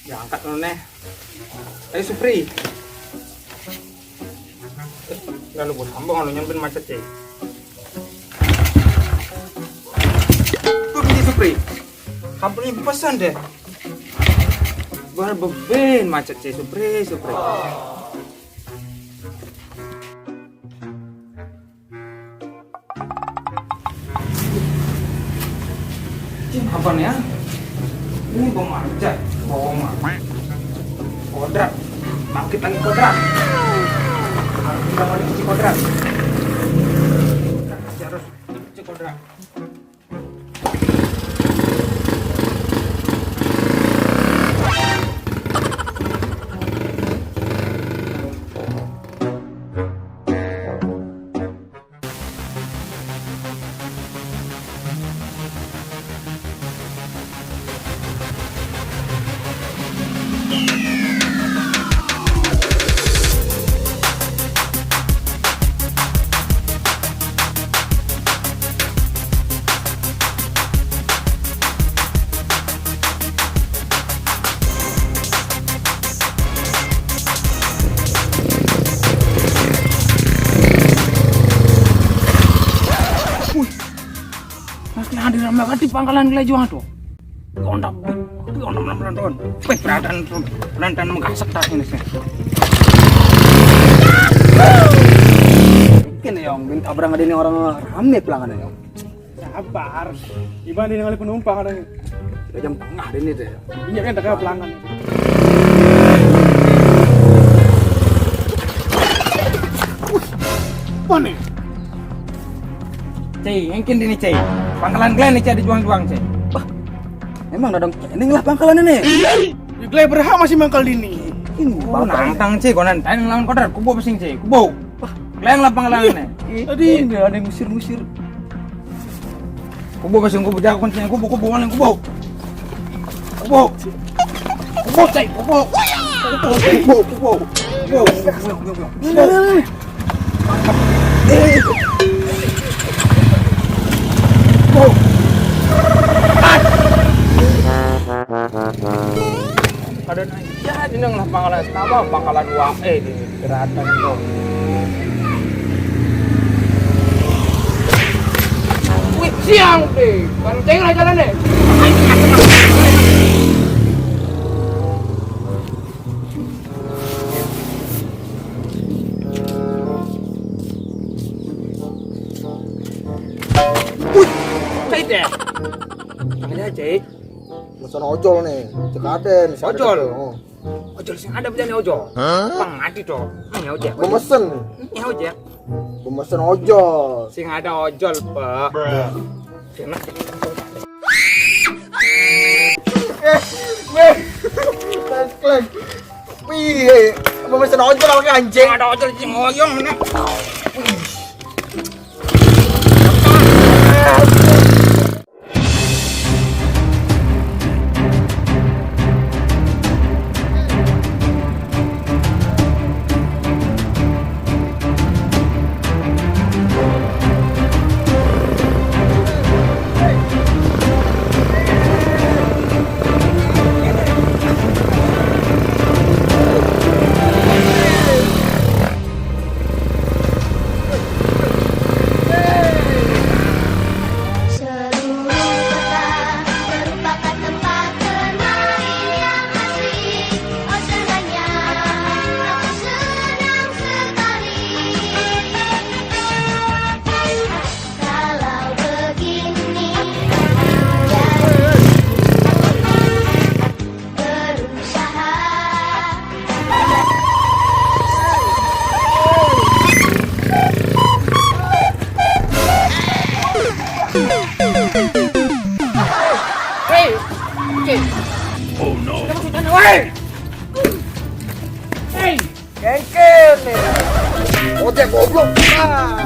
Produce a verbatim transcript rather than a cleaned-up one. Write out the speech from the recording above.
Ya, angkat dulu nih. Ayo, Supri. Lalu bos, ambang anu nyampen macet, cek. Tuh, ini Supri. Kampungnya pesan deh. Gua beben macet, cek, Supri, Supri. Cing, apa nih ya? Ini bom aja, bom. Kodrat, bangkit lagi, Kodrat. Harus kita mau dicuci, Kodrat. Harus dicuci, Kodrat. Wih, masih hadir sama di pangkalan kelejuang tuh. Gondok, gondok, gondok, gondok. Wih, beratan, beratan menggasak tas ini sih. Mungkin ya, Yong, minta berang ada ini orang rame pelangannya, Yong. Sabar. Iban ini ngalih penumpang ada. Udah jam tengah deh ini deh. Iya kan, tengah pelangan. Wih, apa nih? Cai, mungkin ini, Cai. Pangkalan kalian nih, Cai, ada juang-juang, Cai. Wah, emang ada ini lah pangkalan ini. Di Glai berhak masih mangkal dini. Ini Oh, bangkal. Nantang, Cai, kau nantang lawan Kodrat, kubo pesing, Cai, kubo. Wah. Kalian lah pangkalan ini. Tadi ini ada yang ngusir-ngusir. Kubo pesing, kubo jago kuncinya, kubo, kubo, maling, kubo. Kubo. Kubo, Cai, kubo. Kubo, kubo, kubo. Kubo. Nih, nih, nih, nih. Kada nanya, ya, di nang lah pangkalan sama, pangkalan wae di jeratan itu. Wih, siang deh, kan ceng lah jalan deh. Wih, cai deh. Makanya, Cai. Mesen ojol nih, cek ada nih, Ojol? Oh. Ojol sing ada bejane ojol. Hah? Pang mati to. Ini ojek. Mau mesen. Ini ojek. Mau mesen ojol. Sing ada ojol, Pak. Sing Eh, weh. Klan. Wih, mau mesen ojol apa anjing? Ada ojol sing ngoyong nih. Seluruh kota merupakan tempat bermain yang asik. Oh, senangnya, aku senang sekali. Kalau begini, jadi berusaha. Hei, oke. Oh no. Kita masuk sana, woi. Hei. Kengkel nih. Ojek goblok. Ah.